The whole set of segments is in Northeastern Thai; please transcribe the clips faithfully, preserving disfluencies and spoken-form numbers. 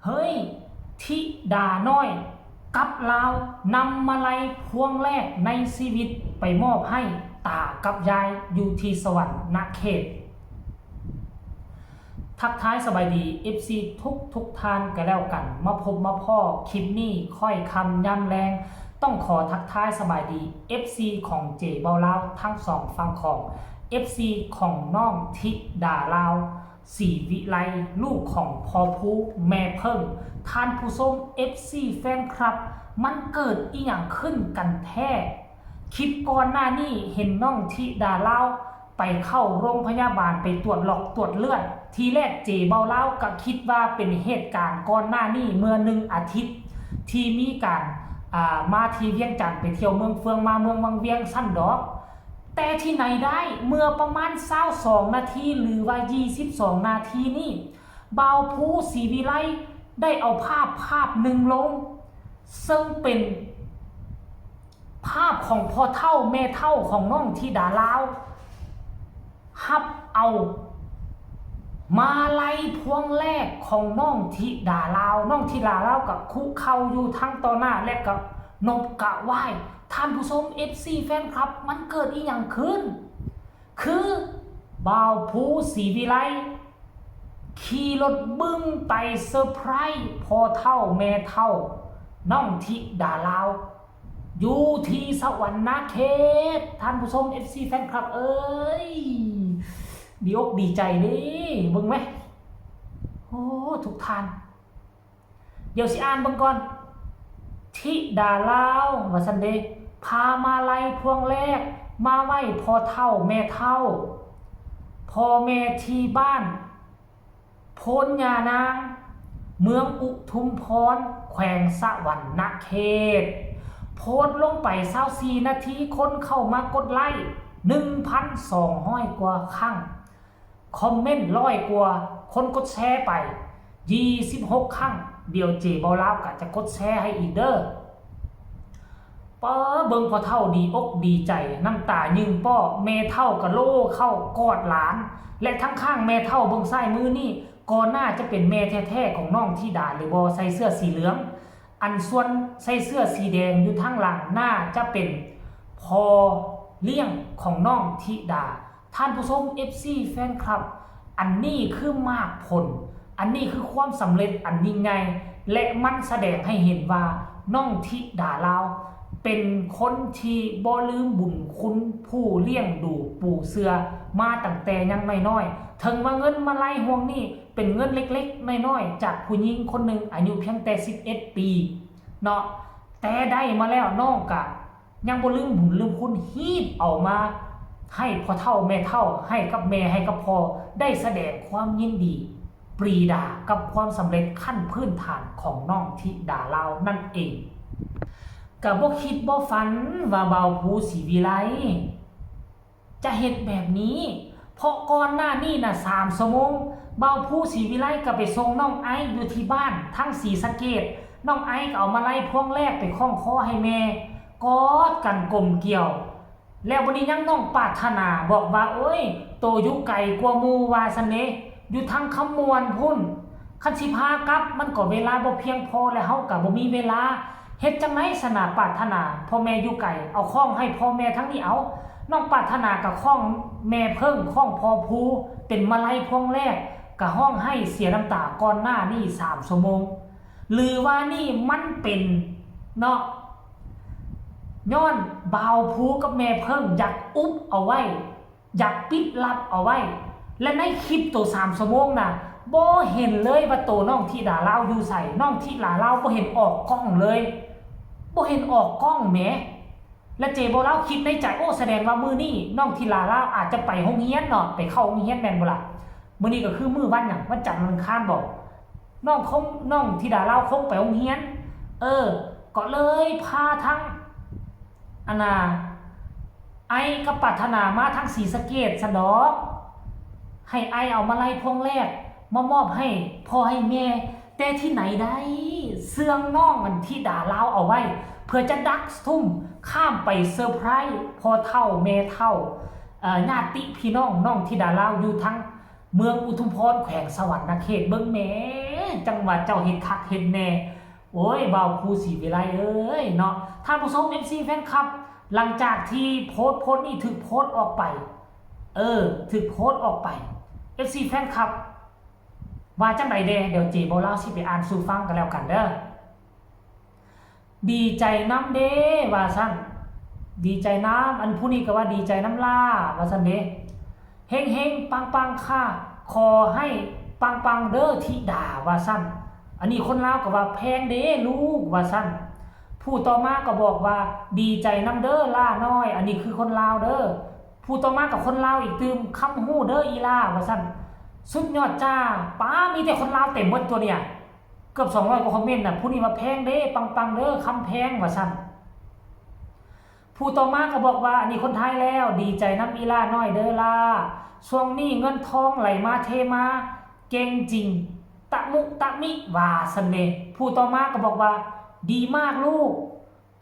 เฮ้ย ธิดาน้อย กับลาว นำมาลัยพวงแรกในชีวิตไปมอบให้ตากับยายอยู่ที่สวรรค์นเขต ทักทายสบายดี เอฟซี ทุกทุกท่านก็แล้วกัน มาพบมาพ้อคลิปนี้ค่อยค่ำยามแลง ต้องขอทักทายสบายดี เอฟซี ของเจเบาลาวทั้งสองฝั่งของ เอฟซี ของน้องธิดาลาว ศรีวิไล ลูกของพ่อภูแม่เพิ่ง ท่านผู้ชม เอฟซี แฟนคลับ มันเกิดอีหยังขึ้นกันแท้ คลิปก่อนหน้านี้เห็นน้องธิดาลาวไปเข้าโรงพยาบาลไปตรวจหลอกตรวจเลือด ทีแรกเจเบาลาวก็คิดว่าเป็นเหตุการณ์ก่อนหน้านี้เมื่อหนึ่งอาทิตย์ ที่มีการอ่ามาที่เวียงจันทน์ไปเที่ยวเมืองเฟืองมาเมืองวังเวียงซั่นดอก แต่ที่ไหนได้เมื่อประมาณซาวสองนาทีหรือว่ายี่สิบสองนาทีนี่ บ่าวภูศรีวิไลได้เอาภาพภาพหนึ่งลง ซึ่งเป็นภาพของพ่อเฒ่าแม่เฒ่าของน้องธิดาลาว ฮับเอามาลัยพวงแรกของน้องธิดาลาว น้องธิดาลาวก็คุเข่าอยู่ทั้งต่อหน้าและก็นบกราบไหว้ ท่านผู้ชม เอฟซี แฟนคลับ มันเกิดอีหยังขึ้น คือบ่าวภูศรีวิไล ขี่รถบึ้งไปเซอร์ไพรส์พ่อเฒ่าแม่เฒ่า น้องธิดาลาว อยู่ที่สวรรค์นเขต ท่านผู้ชม เอฟซี แฟนคลับ เอ้ย ดีอกดีใจเด้ เบิ่งไหม โอ้ ทุกท่าน เดี๋ยวสิอ่านเบิ่งก่อน ธิดาลาว ว่าซั่นเด้ พามาลัยพวงแรก มาไหว้พ่อเฒ่าแม่เฒ่า พ่อแม่ที่บ้าน โพนยานาง เมืองอุทุมพร แขวงสะหวันนะเขต โพสต์ลงไปซาวสี่นาที คนเข้ามากดไลค์ หนึ่งพันสองร้อย กว่าครั้ง คอมเมนต์ร้อยกว่า คนกดแชร์ไป ยี่สิบหก ครั้ง เดี๋ยวเจเบาลาวก็จะกดแชร์ให้อีกเด้อ ป๊า เบิ่งพ่อเฒ่าดีอกดีใจ น้ำตายึงป้อ แม่เฒ่าก็โลเข้ากอดหลาน และทั้งข้างแม่เฒ่าเบิ่งซ้ายมือนี่ ก็น่าจะเป็นแม่แท้ๆของน้องธิดาหรือบ่ ใส่เสื้อสีเหลือง อันส่วนใส่เสื้อสีแดงอยู่ทางหลังน่าจะเป็นพ่อเลี้ยงของน้องธิดา ท่านผู้ชม เอฟซี แฟนคลับ อันนี้คือหมากผล อันนี้คือความสำเร็จอันยิ่งใหญ่ และมันแสดงให้เห็นว่าน้องธิดาลาว เป็นคนที่บ่ลืมบุญคุณผู้เลี้ยงดูปูเสือมาตั้งแต่ยังน้อยๆ ถึงว่าเงินมาลัยห่วงนี้เป็นเงินเล็กๆน้อยๆ จากผู้หญิงคนหนึ่งอายุเพียงแต่ สิบเอ็ด ปี เนาะ แต่ได้มาแล้วน้องกะยังบ่ลืมบุญลืมคุณ ฮีบเอามาให้พ่อเฒ่าแม่เฒ่า ให้กับแม่ให้กับพ่อ ได้แสดงความยินดี ปรีดากับความสำเร็จขั้นพื้นฐานของน้องธิดาลาวนั่นเอง กะบ่คิดบ่ฝันว่าบ่าวภูศรีวิไล จะเฮ็ดแบบนี้ เพราะก่อนหน้านี้น่ะ สาม ชั่วโมง บ่าวภูศรีวิไลก็ไปส่งน้องไอซ์อยู่ที่บ้านทั้งศรีสะเกษ น้องไอซ์ก็เอามาลัยพวงแรกไปคล้องคอให้แม่ กอดกันกลมเกลียว แล้วบัดนี้ยังน้องปรารถนาบอกว่า โอ้ย โตอยู่ไกลกว่าหมู่ว่าซั่นเด้ อยู่ทางคำม่วนพุ้น คันสิพากลับมันก็เวลาบ่เพียงพอ และเฮาก็บ่มีเวลา เฮ็ดจั่งใด๋สนาปรารถนา พ่อแม่อยู่ไกล เอาคล้องให้พ่อแม่ทางนี้เอา น้องปรารถนาก็คล้องแม่เพิ่ง คล้องพ่อภู เป็นมาลัยพวงแรก ก็ฮ้องไห้เสียน้ำตาก่อนหน้านี้ สาม ชั่วโมง หรือว่านี่มันเป็นเนาะ ย้อนบ่าวภูกับแม่เพิ่งอยากอุบเอาไว้ อยากปิดลับเอาไว้ และในคลิปโต สาม ชั่วโมงน่ะ บ่เห็นเลยว่าโตน้องธิดาลาวอยู่ไส น้องธิดาลาวบ่เห็นออกกล้องเลย บ่เห็นออกกล้องแหม และเจเบาลาวคิดในใจ โอ้ แสดงว่ามื้อนี้น้องธิดาลาวอาจจะไปโรงเรียนเนาะ ไปเข้าโรงเรียนแม่นบ่ล่ะ มื้อนี้ก็คือมื้อวันหยัง วันจันทร์วันอังคารบ่ น้องคง น้องธิดาลาวคงไปโรงเรียน เออ ก็เลยพาทั้ง อันน่ะ ไอกับปรารถนามาทางศรีสะเกษซั่นดอก ให้ไอเอามาลัยพวงแรก มามอบให้พ่อให้แม่ แต่ที่ไหนได้ เสื่องน้องอันธิดาลาวเอาไว้ เพื่อจะดักทุ่มข้ามไปเซอร์ไพรส์พ่อเฒ่าแม่เฒ่า เอ่อ ญาติพี่น้องน้องธิดาลาวอยู่ทาง เมืองอุทุมพร แขวงสะหวันนะเขต เบิ่งแหม จั่งว่าเจ้าเฮ็ดคักเฮ็ดแน่ โอ้ย บ่าวภูศรีวิไลเอ้ยเนาะ ท่านผู้ชม เอฟซี แฟนคลับ หลังจากที่โพสต์โพสต์นี้ถูกโพสต์ออกไป เออ ถูกโพสต์ออกไป เอฟซี แฟนคลับ ว่าจั่งใดแด่ เดี๋ยวเจบ่าวลาวสิไปอ่านสู่ฟังกันแล้วกันเด้อ ดีใจนำเด้ ว่าซั่น ดีใจนำ อันผู้นี้ก็ว่าดีใจนำล่า ว่าซั่นเด้ เฮงๆ ปังๆ ค่ะ ขอให้ปังๆ เด้อธิดา ว่าซั่น อันนี้คนลาวก็ว่าแพงเด้ลูก ว่าซั่น ผู้ต่อมาก็บอกว่าดีใจนำเด้อล่าน้อย อันนี้คือคนลาวเด้อ ผู้ต่อมากับคนลาวอีกตื่ม คำฮู้เด้ออีล่า ว่าซั่น สุดยอดจ้า ป๊า มีแต่คนลาวเต็มหมดตัวเนี่ย เกือบ สองร้อย กว่าคอมเมนต์น่ะ ผู้นี้ว่าแพงเด้ ปังๆ เด้อ คำแพง ว่าซั่น ผู้ต่อมาก็บอกว่า อันนี้คนไทยแล้ว ดีใจนำอีล่าน้อยเด้อล่า ช่วงนี้เงินทองไหลมาเทมา เก่งจริง ตะมุตะมิ ว่าซั่นเด้ ผู้ต่อมาก็บอกว่า ดีมากลูก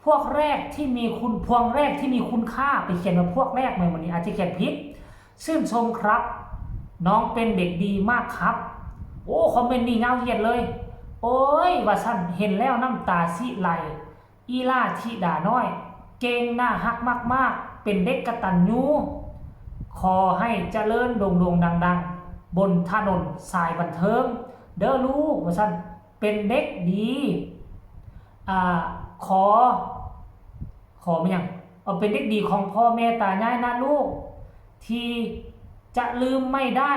พวกแรกที่มีคุณ พวงแรกที่มีคุณค่า ไปเขียนว่าพวกแรกไหม วันนี้อาจจะเขียนผิด ชื่นชมครับ น้องเป็นเด็กดีมากครับ โอ้ คอมเมนต์นี่ยาวเหยียดเลย โอ้ย ว่าซั่น เห็นแล้วน้ำตาสิไหล อีล่าธิดาน้อย เก่ง น่าฮักมากๆ เป็นเด็กกตัญญู ขอให้เจริญโด่งๆ ดังๆ บนถนนสายบันเทิง เด้อลูก ว่าซั่น เป็นเด็กดี อ่า ขอ ขอมาหยัง เอาเป็นเด็กดีของพ่อแม่ตายายนะลูก ที่จะลืมไม่ได้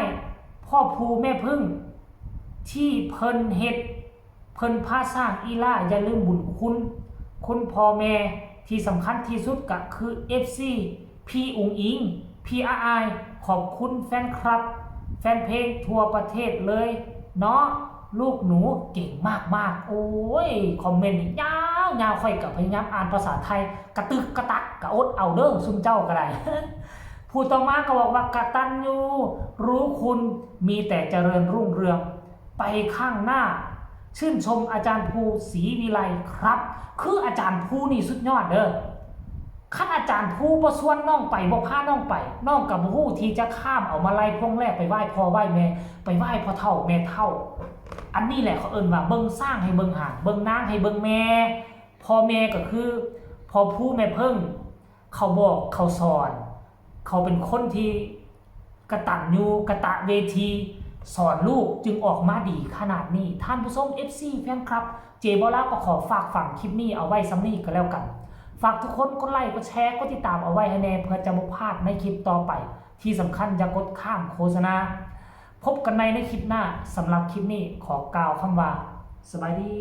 พ่อภูแม่พึ่ง ที่เพิ่นเฮ็ด เพิ่นพาสร้างอีล่า อย่าลืมบุญคุณ คุณพ่อแม่ ที่สำคัญที่สุดก็คือ เอฟซี พี่อุ๋งอิ๋ง พี่อาอาย ขอบคุณแฟนคลับ แฟนเพลงทั่วประเทศเลยเนาะ ลูกหนูเก่งมากๆ โอ้ย คอมเมนต์นี่ยาวๆ ข้อยก็พยายามอ่านภาษาไทย กระตึกกระตัก ก็อดเอาเด้อ ซุมเจ้าก็ได้ ผู้ต่อมาก็บอกว่ากตัญญูรู้คุณ มีแต่เจริญรุ่งเรือง ไปข้างหน้า ชื่นชมอาจารย์ภูศรีวิไลครับ คืออาจารย์ภูนี่สุดยอดเด้อ คันอาจารย์ภูบ่ชวนน้องไป บ่พาน้องไป น้องก็บ่ฮู้ที่จะข้ามเอามาลัยพวงแรกไปไหว้พ่อไหว้แม่ ไปไหว้พ่อเฒ่าแม่เฒ่า อันนี้แหละเขาเอิ้นว่าเบิ่งช้างให้เบิ่งหาง เบิ่งนางให้เบิ่งแม่ พ่อแม่ก็คือพ่อภูแม่เพิ่ง เขาบอกเขาสอน เขาเป็นคนที่กตัญญูกตเวที สอนลูกจึงออกมาดีขนาดนี้ ท่านผู้ชม เอฟซี แฟนคลับ เจบ่าวลาวก็ขอฝากฝังคลิปนี้เอาไว้ส่ำนี้ก็แล้วกัน ฝากทุกคนกดไลค์ กดแชร์ กดติดตามเอาไว้ให้แน่ เพื่อจะบ่พลาดในคลิปต่อไป ที่สำคัญอย่ากดข้ามโฆษณา พบกันใหม่ในคลิปหน้า สำหรับคลิปนี้ขอกล่าวคำว่า สบายดี